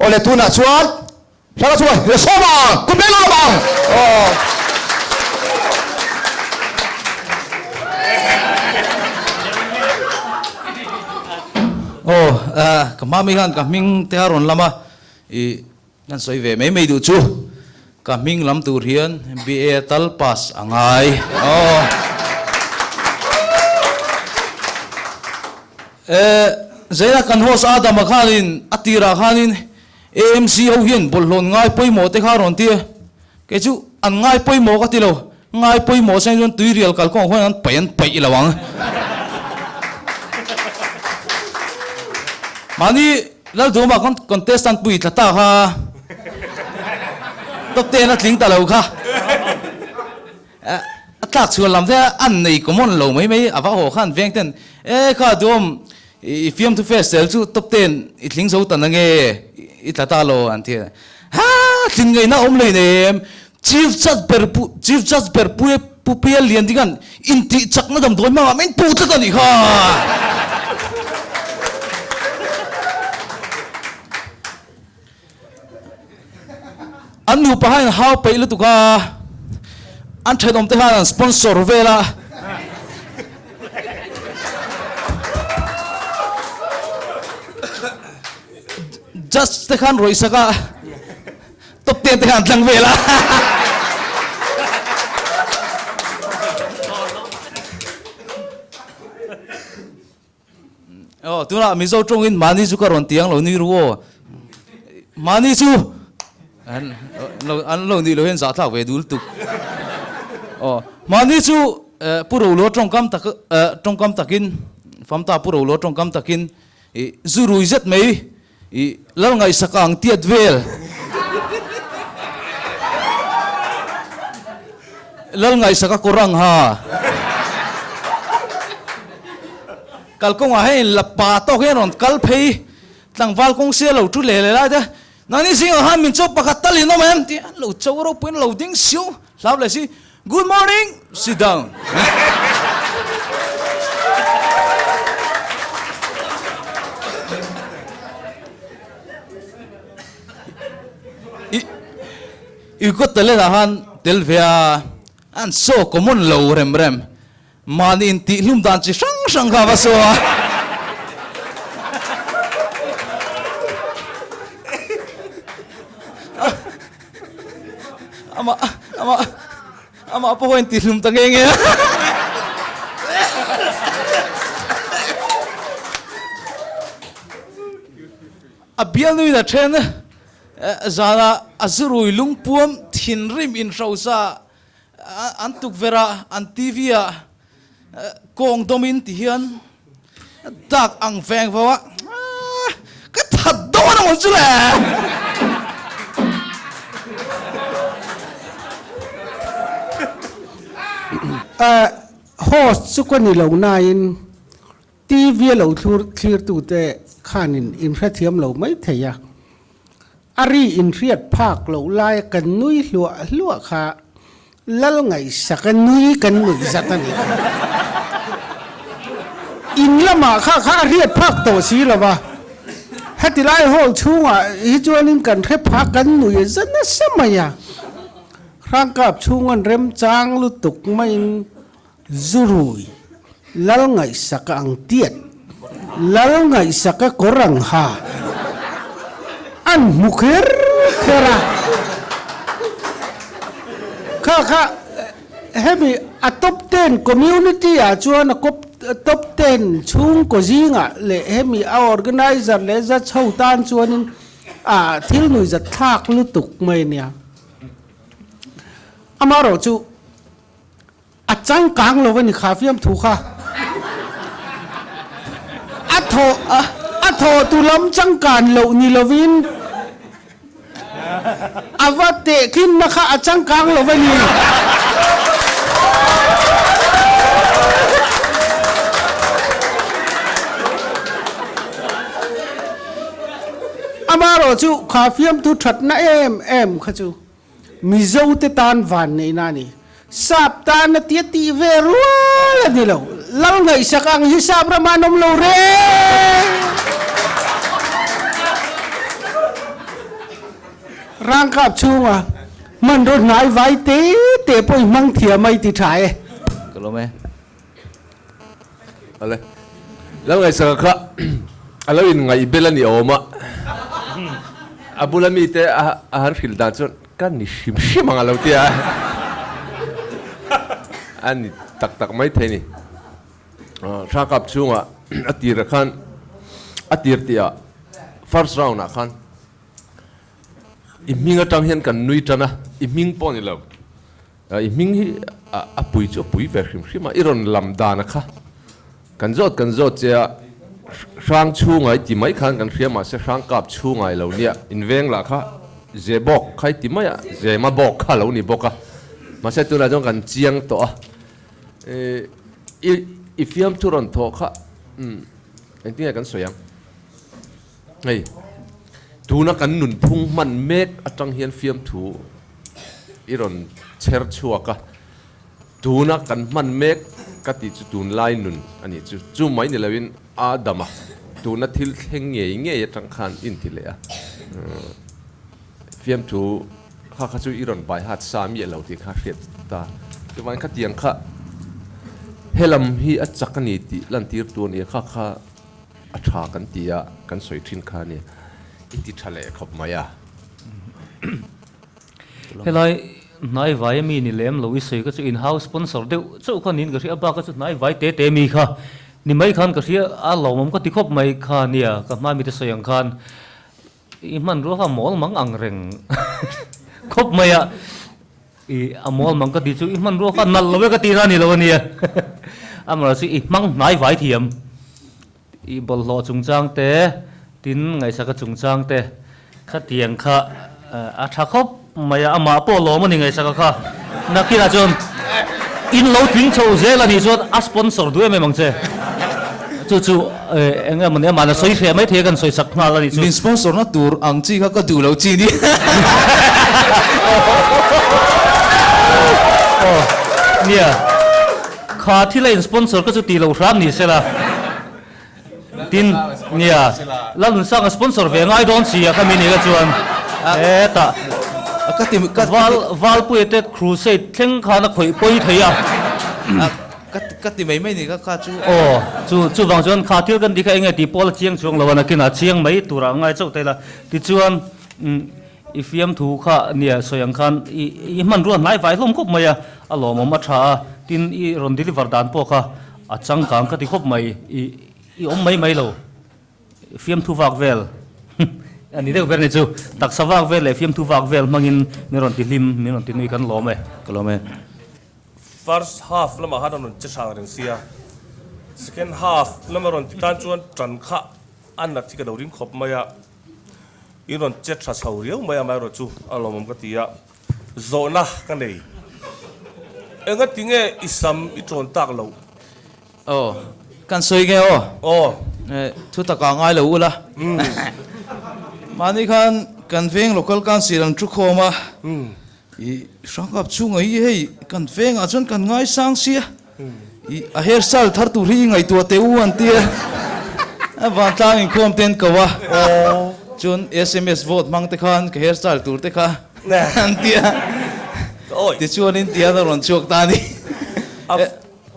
Awle tunah chuan Hranga chu i la sawm ang, kum leh lawm ang. Aw. Aw, ka hma mi khan ka hming te a rawn lam a, i kan sawi ve mai mai duh chu ka hming lam tur hian BA tal pass a ngai. Aw. E, Zaina kan host Adama khanin a tirah khanin AMC ho hian bawlhhlawh ngai pawimawh te kha rawn ti a, kei chu an ngai pawimawh ka ti lo, ngai pawimawh sen chuan tuirial kalkawngah khuan an paih an paih lo ang. Mahni Lalduhawma khan contestant pui tla ta kha top ten a tling ta lo kha, a tlak chhuan lam te an nei common lo mai mai, a va haw khan veng ten e kha Duhawm I fiamthu fe sel chu top ten i tling zo ta nange i tla ta lo an ti a. Ha! Tlin ngaihna awm lei nem. Chief Judge ber pu Chief Judge ber pu Pu Pial Lian ding an intih chakna damdawi hmangah min puh tlat a nih kha. An nupa khan in hau peih lutuk a, an thenawm te khan an sponsor vel a. Judge te khan rawih sak a, top ten te khan an tlang vel a. Aw, tunah Mizo tawngin mahni chu ka rawn ti ang lo ni ru aw. Mahni chu an lo an lo nih loh hian zahthlak ve dul tuk. Aw, mahni chu Pu Roluo tawngkam tak tawngkam takin Famta Pu Roluo tawngkam takin ih zu rui zet mai ih lal ngaihsak ang tiat vel. Lal ngaihsak a kawr ang ha. Kalkawngah hian la pa tawk hian rawn kal phei tlangval kawng sia lo thu leh leh lai te nangni zingah khan min chaw pakhat tal in awm em tih an lo cho ropuiin lo ding siu hlau leh si good morning sit down. I kawt talent ah khan tel ve a an saw common lo rem rem. Mahni intihhlum dan chi hrang hrang kha va saw a. Amah, amah, amah pawh a intihlum ta nge nge a. A bialnuin a then zanah a zurui lungpuam thinrim inhrosa An tukverh ah an TV ah kawng dawm in ti hian dak ang veng vo a, ka that dawn ang chu le. Host chu ka ni lo nain TV a lo thlur thlirtute khanin inhrethiam lo mai thei a. A ri inhriat phak loh laia kan nui hluah hluah kha lal ngaihsaka nui kan nuih zat a nih kha. In lamah kha kha a hriat phak tawh si lo va, heti lai hall chhungah hi chuanin kan hre phak kan nuih za nasa mai a. Hrangkap chhungan remchang lutuk maiin Zurui, Lal ngaihsaka ang tiat, Lal ngaihsaka kawr ang ha, an hmu kher kher a. Kha kha hemi a top ten community ah chuan a kawp top ten chhungkaw zingah leh hemi a organizer leh judge ho tan chuanin a thil nuihzat thlak lutuk mai a nia. Amaherawhchu. A changkang lo a ni kha fiamthu kha. A thawh a thawh tu lam changkan loh ni lovin a va tehkhinna kha a changkang lo a ni. Amaherawhchu kha fiamthu thatna em em kha chu Mizo te tan van neihna a ni. Sap tan a tia tih ve rual a ni lo. Lal ngaihsak ang hi sap ramah an awm lo reng. Rangkap chhunga hmanraw hnai vai te te pawh i hmang thiam a i ti tha e. Ka lawm e. Ale. Lo ngaihsaka kha a lo in ngaih bel a ni awm a. A bula mite a han hrilh dan chuan ka ni hrim hrim ang a lo ti a. A ni tak tak mai thei a ni. Hrangkap chhungah a tirah khan a tir tih ah first round ah khan i hming atang hian kan nui tan a, i hming pawh a ni lo. I hming hi a pui chu a pui ve hrim hrim a, i rawn lam dan a kha kan zawt kan zawt che a, hrang chhunga i ti mai khan kan hria mahse hrang kap chhunga i lo nia, inveng lah kha ze bawk kha i ti mai a, zema bawk kha a lo ni bawk a, mahse tunah chuan kan chiang tawh a, i i fiamthu rawn thawh kha engtin nge kan sawi ang? Hei, tuna kan nunphung hman mek atang hian fiamthu i rawn chher chhuak a, tuna kan hman mek ka tih chu tunlai nun a nih chu. Chu mai ni loin Adama tuna thil thleng ngei ngei atang khan i inti leh a, fiamthu kha kha chu i rawn bai hat sa miah lo tih kha hriat ta. Chuvangin khatiang kha helam hi a chak a ni tih lantirtu a ni a, kha kha. A tha kan ti a, kan sawi thin kha a ni. I ti tha leh khawp mai a. Helai hnai vai ami ni lem lo i sawi kha chu in house sponsor deuh chauh kha niin ka hria a bak kha chu hnai vai te te mi kha ni mai khan ka hria a lawmawm ka ti khawp mai kha nia ka hma mite sawi ang khan i hmanrua kha mawl mang ang reng khawp mai a. I a mawl mang ka ti chu i hmanrua kha nalh lo e ka tih na ni lo a nia. Amaherawh chu i hmang hnai vai thiam. I bawlhhlawh chungchang te, tin ngaihsaka chungchang te khatiang kha a tha khawp mai a, amah pawh lawm a ni ngaihsaka kha. Nakinah chuan in lo tling chho zel a nih chuan a sponsor duh em em ang che. Chu chu eng emaw ni amah na sawi hreh mai thei a kan sawi sak nghal a nih chu. Min sponsor na tur ang chi kha ka duh lo chi ni. Aw nia kha thil a in sponsor ka chu tih loh hram ni sela tin nia Lalnunsanga sponsor ve ngai dawn si a kha mi nih kha chuan hetah Ka ti ka Val Valpuia te crusade thleng khan a khawih pawi thei a. Ka ka ti mai mai ni kha kha chu. Aw, chu chuvang chuan kha thil kan tih kha enge tih pawh la chiang chuang lo a, nakinah chiang mai turah a ngai chauh ta ila. Tichuan umm i fiamthu kha nia sawi ang khan i i hmanrua hnai vai hlawm khawp mai a, a lawmawm a tha a, tin i rawn deliver dan pawh kha a changkang ka ti khawp mai, i i awm mai mai lo. Fiamthu vak vel a ni deuh ber ni chu. Taksa vak vel leh fiamthu vak vel hmangin min rawn ti hlim, min rawn ti nui kan lawm e. Ka lawm e. First half lamah khan a rawn che hrang reng sia, second half lama rawn ti tan chuan tan kha a nat hi ka lo ring khawp mai a, in rawn che tha chho riau mai a, amaherawh chu a lawmawm ka ti a, zawhna ka nei. Engatinge i sam i tawn tak loh? Aw, kan sawi nge aw? Aw. Thu takah ngai lo ula. Mahni khan kan veng local council an thu khawm a, I Hrangkap chhunga hi hei kan vengah chuan kan ngaisang sia, i a hair style thar tur hi i ngaihtuah teh u an ti a, a vantlang inkhawm te an ko a, chuan sms vote hmang te khan ka hair style tur te kha an ti a, tichuanin tihian a rawn chhuak ta a ni.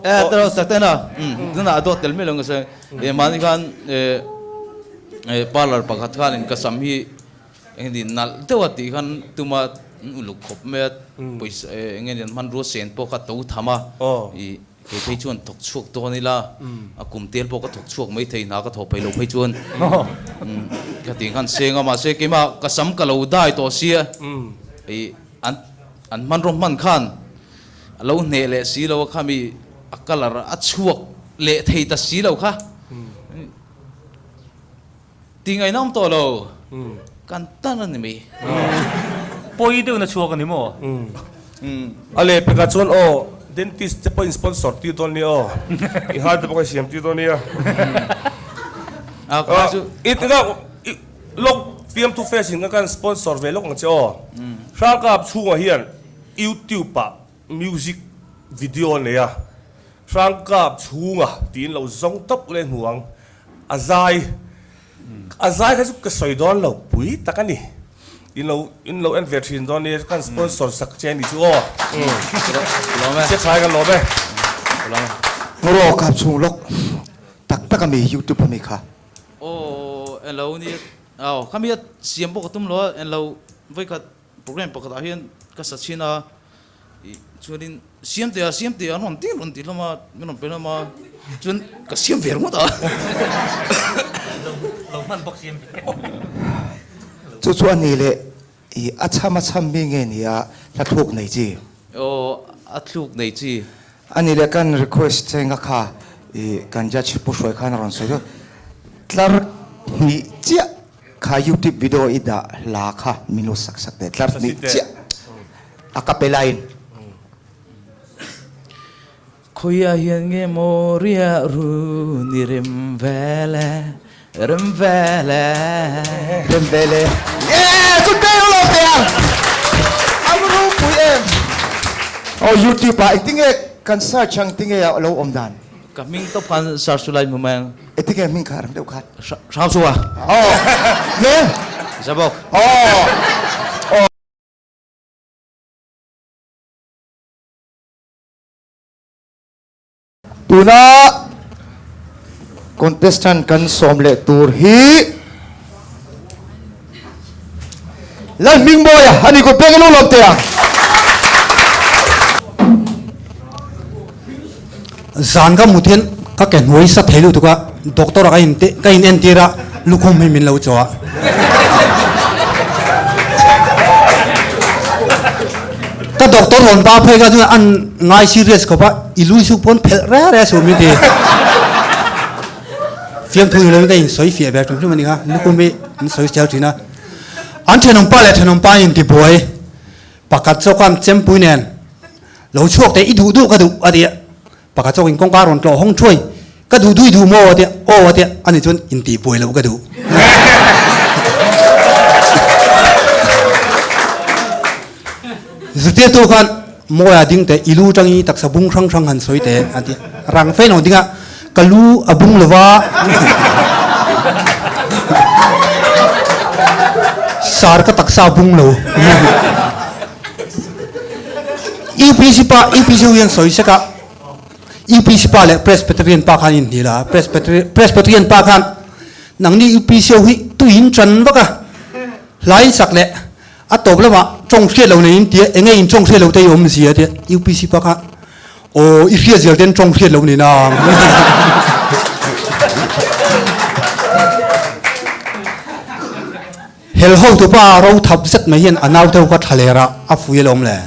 E tawh tak ten a, tunah a dawt tel miah lo ang ka sawi, e mahni khan e parlour pakhat khanin ka sam hi Eng ni nalh deuh a tih khan tuma an uluk khawp mai a, pawisa eng nge ni an hmanrua sen pawh kha to tham a, ih kei phei chuan thawk chhuak dawn ila, a kum tel pawh ka thawk chhuak mai thei hna ka thawh phei lo phei chuan ka tih khan seng a, mahse keimah ka sam ka lo dai tawh sia, ih an an hmanraw hman khan a lo hneh leh si lo a khami a colour a chhuak leh thei ta si lo kha. Ti ngaihnawm tawh lo. Kan tan a ni mai. Pawi deuhin a chhuak a ni maw? A leh pekah chuan aw, dentist te pawhin sponsor tir dawn nia aw. I nghal te pawh ka siam tir dawn nia. A kha chu. I tina lawk fiamthu face in kan sponsor ve lawk ang che aw. Hrangkap chhungah hian YouTube ah music video a nei a. Hrangkap chhunga tiin lo zawng tawp leh hmu ang. A zai, a zai kha chu ka sawi dawn lo pui tak a ni. In lo in lo en ve thin dawn nia kan sponsor sak che a ni chu aw. Lawm e. Che tha kan lawm e. Lawm e. Ngawraw kap chhung lawk tak tak a mi youtube a mi kha. Aw en lo nia aw khami a siam pawh ka tum lo a en lo vawikhat program pakhat ah hian ka sa chhin a ih chuanin siam teh a siam teh a an rawn ti rawn ti hlawm a min rawn pe hlawm a chuan ka siam ve ringawt a. Lo hman bawk siam ve. Chu chu a ni leh i a chham a chham mi nge ni a hla thluk nei chi? Aw a thluk nei chi. A ni leh kan request che nga kha i kan judge Pu Hruai khan a rawn sawi chu tlar hnih chiah kha youtube video i dah hla kha min lo sak sak teh tlar hnih chiah a ka pe line. Khawiah hian nge maw riah ru ni rem vel e, rem vel e. Rem vel e. Eeh chu te lo teh ang. A va ropui em. Aw youtube ah engtinge kan search ang tinge a lo awm dan. Ka hming tawp khan search chu lai hmu mai ang. Engtinge hming kha rang deuh khan. Hrang chu a. Aw. Nge? Zabawk. Aw. Tuna contestant kan sawm leh tur hi Lalhmingmawia a ni kut pek in ulawm teh ang. Zan ka mut hian ka ke hnuai sa thei lutuk a, doctor ah ka in ka in entir a, lukhum hi min lo chaw a. Ka doctor rawn pa phei kha chuan an ngai serious khawp a, i lui suk pawn phelh re re suh min ti. Fiamthu ni lovin ka in sawi fiah ve hrim hrim a ni kha, lukhum hi an sawi zel thin a. An thenawm pa leh thenawm pa in tibuai pakhat zawk khan chempui nen lo chhuak teh i duh duh ka duh a ti a, pakhat zawk in kawngka rawn tlawh hawng thuai ka duh duh i duh maw a ti a, aw a ti a, ani chuan intihbuai loh ka duh. Zirtirtu khan Mawia ding teh i lu tangi taksa bung hrang hrang han sawi teh a ti a, rang fe lo ding a, ka lu a bung lo va, sar ka taksa a bung lo. UPC pa UPC ho hian sawi sek a, UPC pa leh Presbyterian pa khan in hnial a, Presbyterian pa khan nangni UPC ho hi tuiin tan vak a, hlai sak leh A tawp lamah tawng hriat lo nei in tia enge in tawng hriat lo te i awm zia tia UPC pa kha aw i hriat zel ten tawng hriat lo ni na. Hel ho tu pa ro thap zet mai hian a nau te ho kha thlaler ah a fui alawm le.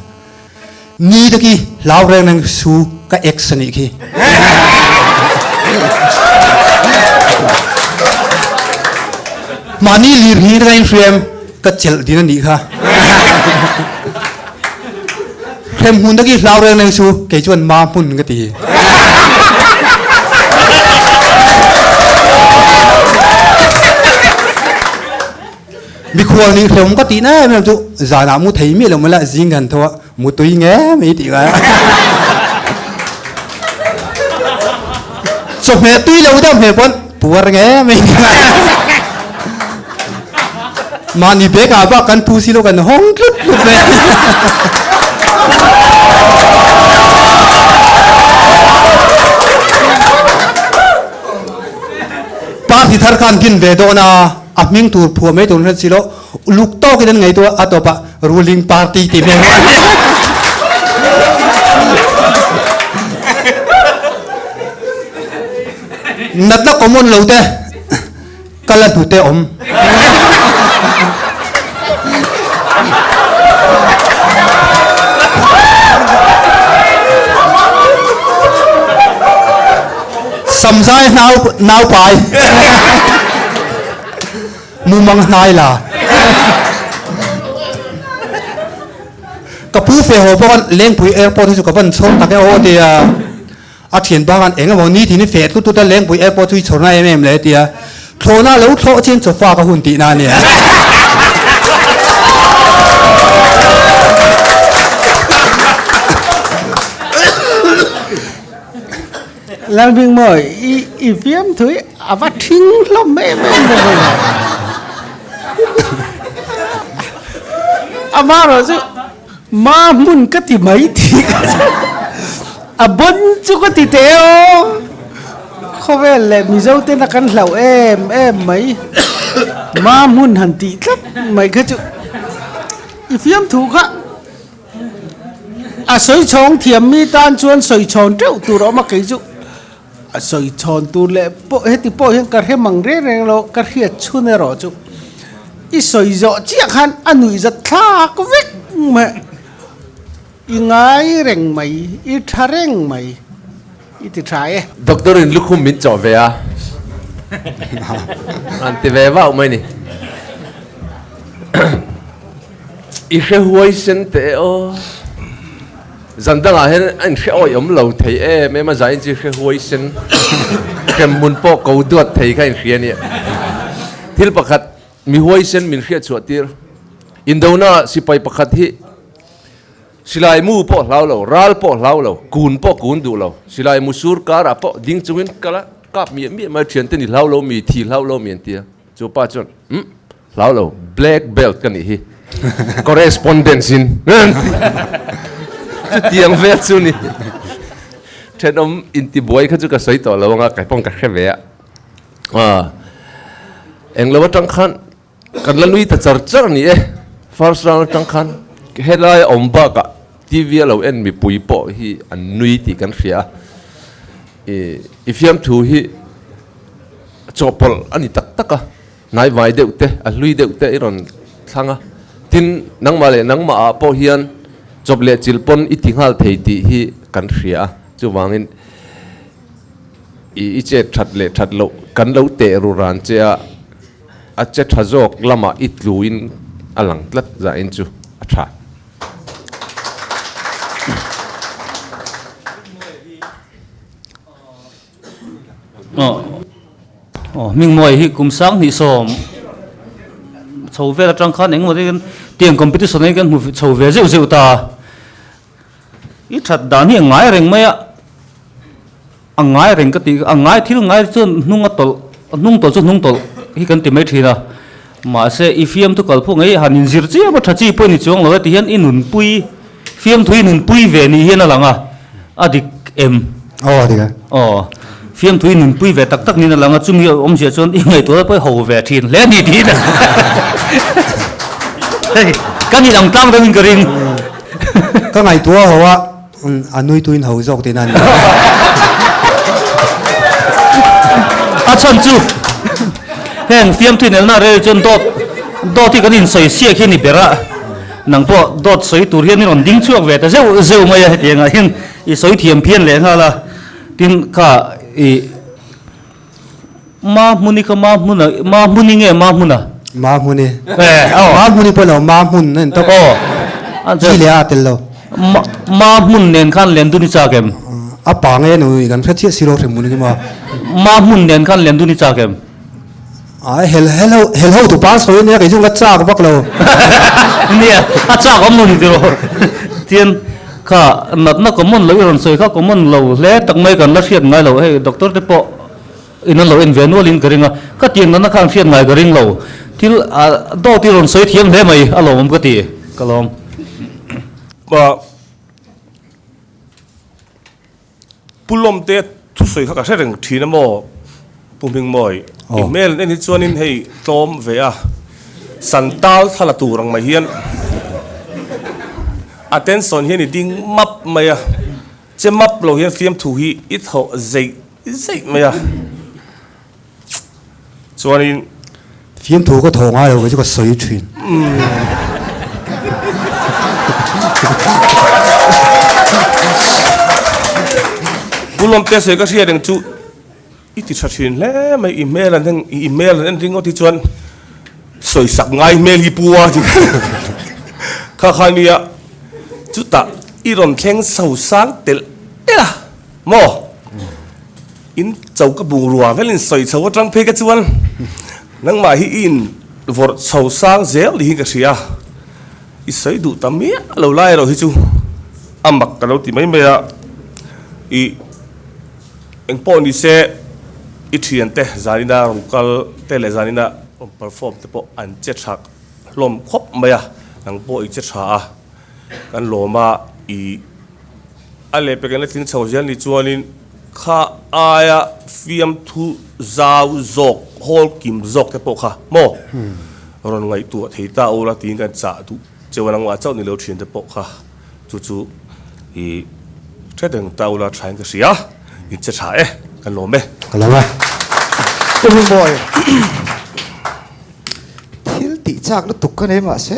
Ni te khi hlau reng reng su ka ex a nih khi. Mahni lir hi ka inhriam ka chelh din a nih kha. Hrem hmun te khi hlau reng reng su kei chuan ma hmun ka ti. Mikhual nih hlawm ka tih na em em chu zanah mu thei miah lo mai la zing kan tho a mu tui nge mai tih ka chawhmeh tui lo deuh hmeh pawn puar nge mai tih ka mahni bag ah bak kan thu si lo kan hawng tlut tlut mai party thar khan din ve dawn a. A hming tur phuah mai tur hriat si lo, uluk tawkin an ngaihtuah a tawpah ruling party tih hmel a ni. Natna common lo te ka la hnute awm. Samzai nau nau pai. Mumang hnai la. Ka pu fe haw pawh khan Lengpui airport hi chu ka van chhawr tak e aw tia a thian pa khan eng emaw ni thin i feh tlut tlut a Lengpui airport chu i chhawr na em em le tia thlawhna lo thlawh chian chawfa ka hun tihna a nia. Lalbingmawi, i i fiam thui a va thing hlawm em em bawk a ni. Amaherawh chu ma hmun ka ti mai tih ka chu a bon chu ka ti teh aw. Khawvel leh Mizo tena kan hlauh em em mai. Ma hmun han tih tlat mai kha chu i fiamthu kha. A sawi chhawng thiam mi tan chuan sawi chhawn teuh tur a awm a, kei chu a sawi chhawn tur leh pawh heti pawh hian ka hre mang reng reng lo, ka hriat chhun erawh chu i sawi zawh chiah khan a nuih zat thlak vek mai, i ngai reng mai, i tha reng mai, i ti tha e. Doctor in lukhum min chawh ve a, an ti ve vauh mai ni. I hre huai sen teh e aw. Zan dangah hian a inhre awih awm lo thei em em a, zain chu i hre huai sen hrem hmun pawh ko duat thei kha inhria a nia. Thil pakhat mi huai sen min hriat chhuah tir. Indona sipai pakhat hi silai mu pawh hlau lo, ral pawh hlau lo, kun pawh kun duh lo, silai mu sur karah pawh ding chungin kal a kap miah miah mai, thiante ni hlau lo mi, thi hlau lo mi an ti a. Chu pa chuan, Umm. Hlau lo, black belt ka nih hi. Correspondence in chutiang vel chu ni. Thenawm intibuai kha chu ka sawi tawh lo anga kai pawng ka hre ve a. Englo atang khan kan la nui ta char char ni e. First round atang khan helai a awm bakah TV a lo en mipui pawh hi an nui tih kan hria a. I fiamthu hi chawhpawlh a ni tak tak a. Hnaivai deuh te, a hlui deuh te i rawn thlang a, tin nangmah leh nangmah ah pawh hian chawp leh chilh pawn i ti nghal thei tih hi kan hria a, chuvangin i i chet that leh that loh kan lo teh ru ran che a, a che tha zawk lamah i tluin a lang tlat zahin chu a tha. Aw Hmingmawi hi kum 2010 chho vel atang khan engemaw te hian tiang competition hi kan hmu chho ve zeuh zeuh ta a, i that dan hi a ngai reng mai a, a ngai reng ka tih a ngai thil ngai chuan hnung a tawlh hnung tawlh chu hnung tawlh hi kan ti mai thin a, mahse i fiamthu kalphung hi han inzir chiam a tha chi pawh i ni chuang lo e ti hian i nunpui Fiamthu i nunpui ve ni hian a lang a, a dik em? Aw, a dik e. Aw, fiamthu i nunpui ve tak tak niin a lang a, chumi awmzia chuan i ngaihtuah pawh i ho ve thin hle a ni tiin hei kan inang tlang deuhin ka ring. Ka ngaihtuah ho a, a nuituin ho zawk tihna a ni. A chhan chu heng fiamthu inelna rel chuan dawt dawt hi kan insawi siak hi a ni ber a. Nang pawh dawt sawi tur hian i rawn ding chhuak ve ta zeuh zeuh mai a, hetiangah hian i sawi thiam phian leh nghal a, tin kha i Ma hmuni kha Ma hmuna Ma hmuni nge Ma hmuna? Ma hmuni. Ma hmuni pawh lo Ma hmun a ni tawp. Aw. I leh a tel lo. Ma Ma hmun nen khan len dun i chak em? A pa nge nu i kan hre chiah si lo hrim hmun hi maw? Ma hmun nen khan len dun i chak em? Ai hel hel ho hel ho tu pa sawi ania kei chu ka chak vak lo. Nia a chak awm lo ni tiraw. Tian kha natna common lo i rawn sawi kha common lo hle tak mai kan la hriat ngai lo hei doctor te pawh in an lo en ve nual in ka ring a ka tiang natna kha an hriat ngai ka ring lo thil a dawt i rawn sawi thiam hle mai a lawmawm ka ti ka lawm. Pu Lawmte thusawi kha ka hre reng thin a maw Pu Hmingmawi? I hmel en hi chuanin hei tlawm ve a, santal thla la tur ang mai hian attention hian i ding map mai a, che map lo hian fiamthu hi i thawh zeih zeih mai a, Chuanin. Fiamthu ka thawh ngai lo kei chu ka sawi thin. Pu Lawmte sawi ka hria reng chu i ti tha thin hle mai, i hmel an heng i hmel an en ringawt hi chuan sawi sak ngai hmel hi pu a ti kha kha nia chutah i rawn thleng chho sang telh telh a maw? In choka bungrua velin sawi chho atang phei ka chuan nangmah hi i in vawrh chho sang zel niin ka hria. I sawi duh ta miah lo lai erawh hi chu a mak ka lo ti mai mai a. I engpawh ni se i thiante zanina rawn kal te leh zanina rawn perform te pawh an che thak hlawm khawp mai a. Nang pawh i che tha a, kan lawm a, i a lehpek in a tling chho zel ni chuanin kha aia fiamthu zau zawk, hawl kim zawk te pawh kha maw rawn ngaihtuah thei ta ula tiin kan chah duh cheu a, nangmah chauh ni lo thin te pawh kha chu chu i hre reng ta ula thain ka hria, in che tha e, kan lawm e. Ka lawm e. Pu Hmingmawi. Thil tih chak lutuk ka nei mahse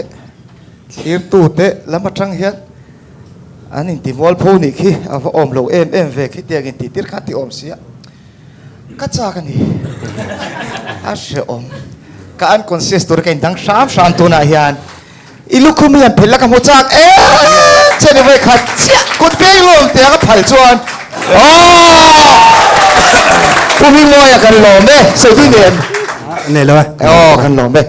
thlirtute lam atang hian an inti mualpho nih khi a va awm lo em em ve khi tiang intih tir khan ti awm sia ka chak a ni a hrehawm ka unconscious tur ka indang hram hram tunah hian i lukhum hian phelh la ka hmu chak em che ni vawikhat chiah kut beng lawm teh a ka phal chuan aww Pu Hmingmawia kan lawm e sawi tui nen Nei lo e. Aw kan lawm e.